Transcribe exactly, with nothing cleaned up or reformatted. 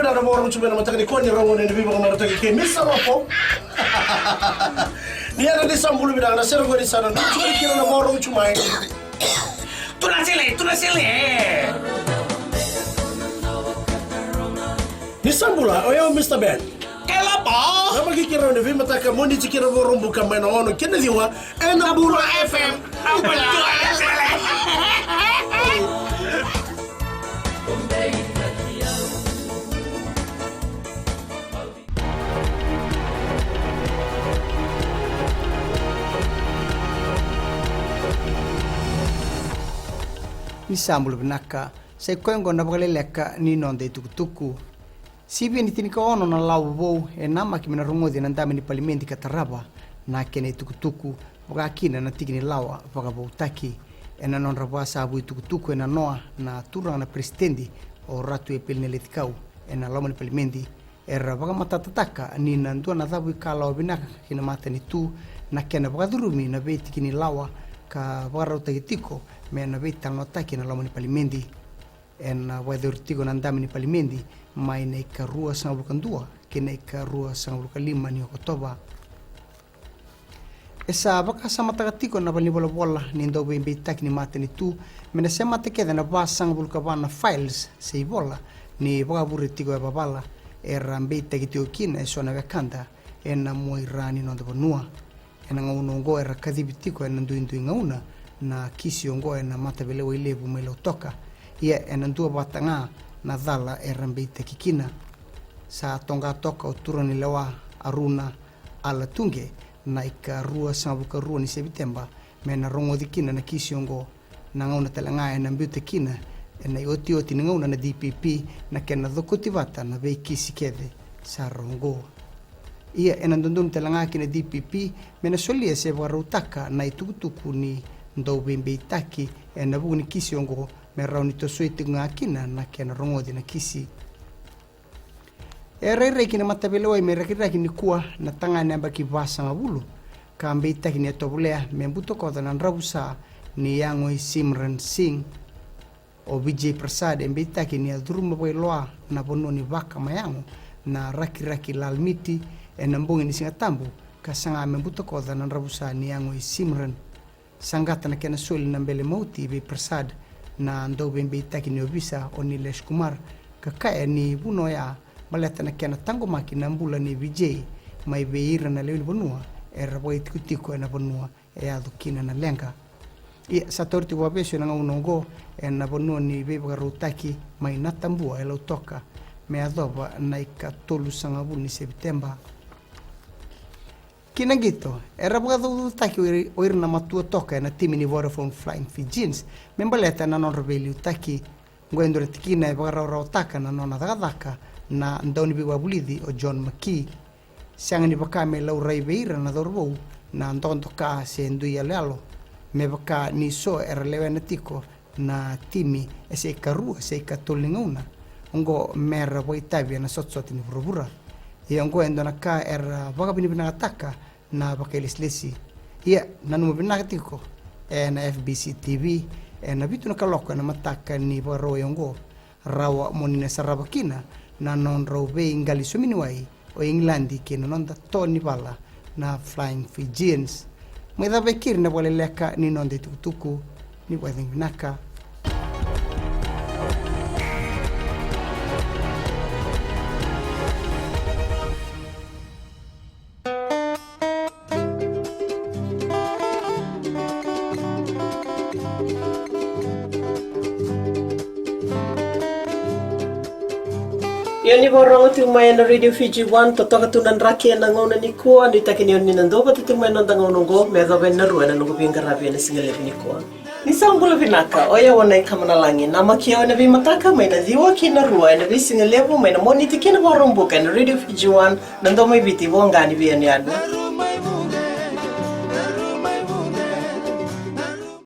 Na vakarorogo tu mai na mataka nikua ni rogo ni veivakamarautaki kei Misa Lopo. Ni yana ni sa bula vinaka na sere qori sa na dua tu kina na vakarorogo tu mai. Tuna sele, tuna sele. Ni sa bula, o yau Mista Ben. Kelapa. Na maki kira ni veimataka Moniti kina Vakaraubuka mai na ono kina ciwa. Ena Bula F M. Ni sa bula vinaka, sa i koya oqo na vakaleleka ni noda itukutuku. Sivia ni tinikaono na lawa vou e namaki me na rogoci ena dame ni palimedi ka tarava na kena itukutuku, vaka kina na tiki ni lawa vakavoutaki. Ena nodra vakasavu itukutuku e nanoa na turaga na peresitedi o Ratu Epeli Nailatikau ena loma ni palimedi, era vakamatatataka ni na dua na cavuikalawa vinaka ki na matanitu na kena vakacurumi na veitiki ni lawa ka vakarautaki tiko me na veitalanoataki ena loma ni palimedi. Ena vakayacori tiko na dame ni palimedi mai na ikaruasagavulu ka dua ki na ikaruasagavulu ka lima ni Okotova. E sa vakasamataka tiko na valenivolavola ni dauveibeitaki ni matanitu me na semata kece na vasagavulu ka va na files se ivola ni vakavure tiko e vavala era beitaki tiko kina e so na wekada ena muaira ni noda vanua. Ena gauna oqo era kacivi tiko ena duidui gauna na kisi oqo ena mataveilewai levu mai Lautoka. Ia ena dua vata ga na cala era beitaki kina. Sa toqa toka o turaganilewa Aruna Alatuqe na ikaruasagavulu ka rua ni Seviteba me na rogoci kina na kisi oqo. Na gauna tale ga ena biuta kina ena iotioti ni gauna na D P P na kena cokoti vata na veikisi kece sara oqo. Ia ena dodonu tale ga ki na D P P me na solia se vakarautaka na itukutuku ni dauveibeitaki ena vuku ni kisi oqo me rawa ni tosoi tiko ga kina na kena rogoci na kisi. E rairai ki na mataveilewai me Rakiraki nikua na tagane yabaki vasagavulu ka beitaki ni a tovolea me butakoca na dravusa ni yago i Simran Singh. O Vijay Prasad e beitaki ni a curuma vakailoa na vanua ni vaka ma yago na Rakiraki Lalmiti ena bogi ni Sigatabu ka saga me butakoca na dravusa ni yago i Simran. Saqata na kena soli na bele mauti vei Prasad na dauveibeitaki ni ovisa o Nilesh Kumar ka kaya ni vuna oya baleta na kena taqomaki na bula nei Vijay mai vei ira na lewe ni vanua era vakaitikotiko ena vanua e yaco kina na leqa. Ia sa tauri tiko vakavesu ena gauna oqo ena vanua ni veivakarautaki mai Natabua e Lautoka me yacova na ikatolusagavulu ni Seviteba. Ki na qito, era vakacaucautaki o ira, o ira na matua toka ena timi ni Vodafone Flying Fijians me baleta na nodra veiliutaki. Oqo e dua na tikina e vakarawarawataka na nona cakacaka na dauniveiwavulici o John McKee. Sega ni vaka me laurai vei ira na cauravou na dokadoka se dui yaloyalo me vaka ni so era lewena tiko na timi e se ikarua se ikatolu ni gauna oqo mera vakaitavi ena sotasota ni vuravura. Ia oqo e dua na ka era vakavinavinakataka na vakailesilesi. Ia nanuma vinaka tiko ena F B C T V ena vitu na kaloko ena mataka ni Vakarauwai oqo, rawa mo ni na sarava kina na nodrau veiqali sominiwai o Igiladi kei na noda to ni vala na Flying Fijians. Mai cava e keri na vakaleleka ni noda itukutuku. Ni vakacegu vinaka. Ia ni vakarorogo tiko mai ena Radio Fiji One, totoka tu na draki ena gauna nikua. Nuitaki ni o ni na duavata tiko mai ena noda gauna oqo me yacova e na rua ena noqu veiqaravi ena sigalevu nikua. Ni sa bula vinaka, o yau o Nai Kamanalagi, namaki au ena veimataka mai na ciwa ki na rua ena veisigalevu, mai na Moniti ki na Vakaraubuka ena Radio Fiji One, na domo i Viti, voqa ni veiyanuyanu.